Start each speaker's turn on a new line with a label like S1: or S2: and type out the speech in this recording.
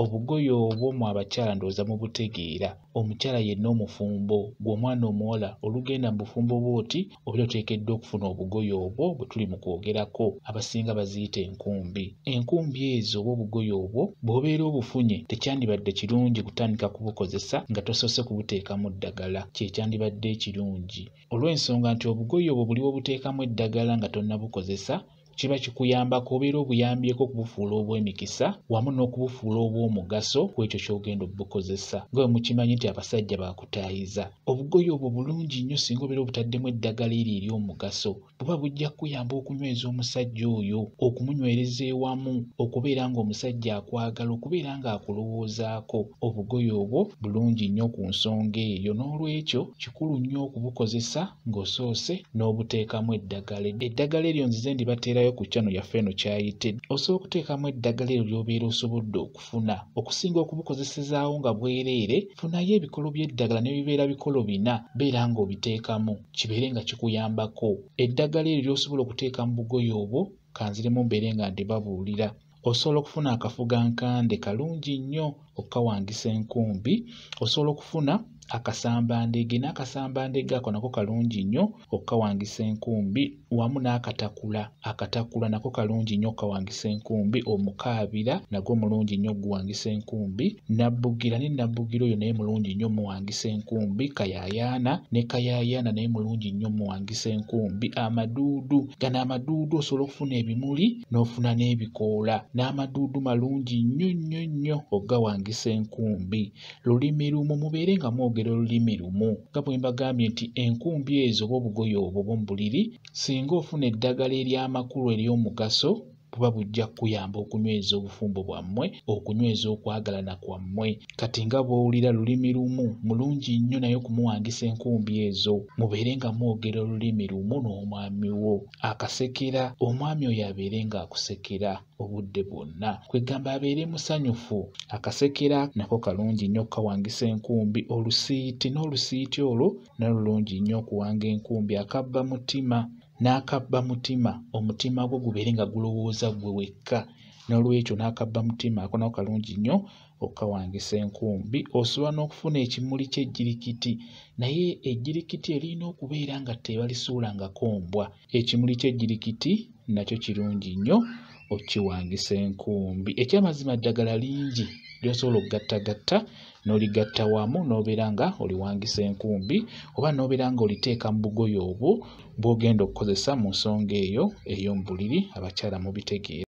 S1: Obugoye obwo mmwe abakyala ndowooza mubutegeera. Omukyala yenna omufumbo, ggwe omwana omuwala olugenda mu bufumbo bw'oti obeera oteekeddwa okufuna obugoye obwo bwe tuli mu kwogerako. Abasinga baziyita enkumbi. Enkumbi ezo oba obugoye obwo bw'obeera obufunye tekyandibadde kirungi kutandika kubukozesa nga tosoose kubuteekamu ddagala. Kye kyandibadde ekirungi. Olw'ensonga nti obugoye obwo buli w'obuteekamu eddagala nga tonnabukozesa kiba kikuyambako obeera obuyambyeko okubufuula obw'emikisa wamu n'okubufuula obw'omugaso ku ekyo ky'ogenda obbukozesa. Nga bwe mukimanyi nti abasajja baakutaayiza. Obugoye obwo bulungi nnyo singa obeera obutaddemu eddagala eryo ery'omugaso. Buba bujja kukuyamba okunyweza omusajja oyo, okumunywereza ewamu, okubeera ng'omusajja akwagala, okubeera ng'akulowoozaako. Obugoye obwo bulungi nnyo ku nsonga eyo. Noolwekyo kikulu nnyo okubukozesa ng'osoose n'obuteekamu eddagala. Eddagala eryo nzize ndibateerayo ku channel yaffe eno kyayite. Osobola okuteekamu eddagala eryo ly'obeera osobodde okufuna okusinga okubukozesezaawo nga bwereere. Funayo ebikolo by'eddagala ne bibeera bikolo bina, beera ng'obiteekamu kibeere nga kikuyambako. Eddagala eryo ly'osobola okuteeka mu bugoye obwo kanziremu mbeere nga ndibabuulira. Osobola okufuna akafugankande kalungi nnyo okukawangisa enkumbi. Osobola okufuna akasambandege, n'akasambandege ako nako kalungi nnyo okukawangisa enkumbi, wamu n'akatakula. Akatakula nako kalungi nnyo okukawangisa enkumbi. Omukaabira nagwo mulungi nnyo okuguwangisa enkumbi. Nabbugira ne nabbugira oyo naye mulungi nnyo omuwangisa enkumbi. Kayaayaana ne kayaayaana naye mulungi nnyo omuwangisa enkumbi. Amaduudu, gano amaduudu osobola okufuna ebimuli n'ofuna n'ebikoola, n'amaduudu malungi nnyo nnyo nnyo okugawangisa enkumbi. Lulimi lumu, mubeere nga mwogera olulimi lumu. Nga bwe mbagambye nti enkumbi ezo oba obugoye obwo obw'omu buliri, singa ofuna eddagala ery'amakulu ery'omugaso, buba bujja kukuyamba okunyweza obufumbo bwammwe, okunyweza okwagalana kwammwe. Kati nga bw'owulira lulimi lumu mulungi nnyo naye okumuwangisa enkumbi ezo. Mubeere nga mwogera olulimi lumu n'omwami wo. Akasekera, omwami oyo abeere ng'akusekera obudde bwonna, kwegamba abeere musanyufu. Akasekera nako kalungi nnyo okukawangisa enkumbi. Olusiiti, n'olusiiti olwo nalwo lulungi nnyo okuwanga enkumbi. Akabba mutima, n'akabba mutima, omutima gwo gubeere nga gulowooza ggwe wekka. Noolwekyo n'akabba mutima ako nako kalungi nnyo okukawangisa enkumbi. Osobola n'okufuna ekimuli ky'ejjirikiti, naye ejjirikiti eriyina okubeera nga tebalisuulangako mbwa. Ekimuli ky'ejjirikiti nakyo kirungi nnyo okkiwangisa enkumbi. Ekyamazima ddagala lingi ly'osobola okugattagatta n'oligatta wamu n'obeera nga oliwangisa enkumbi, oba n'obeera ng'oliteeka mu bugoye obwo bw'ogenda okukozesa mu nsonga eyo ey'omu buliri. Abakyala mubitegeera.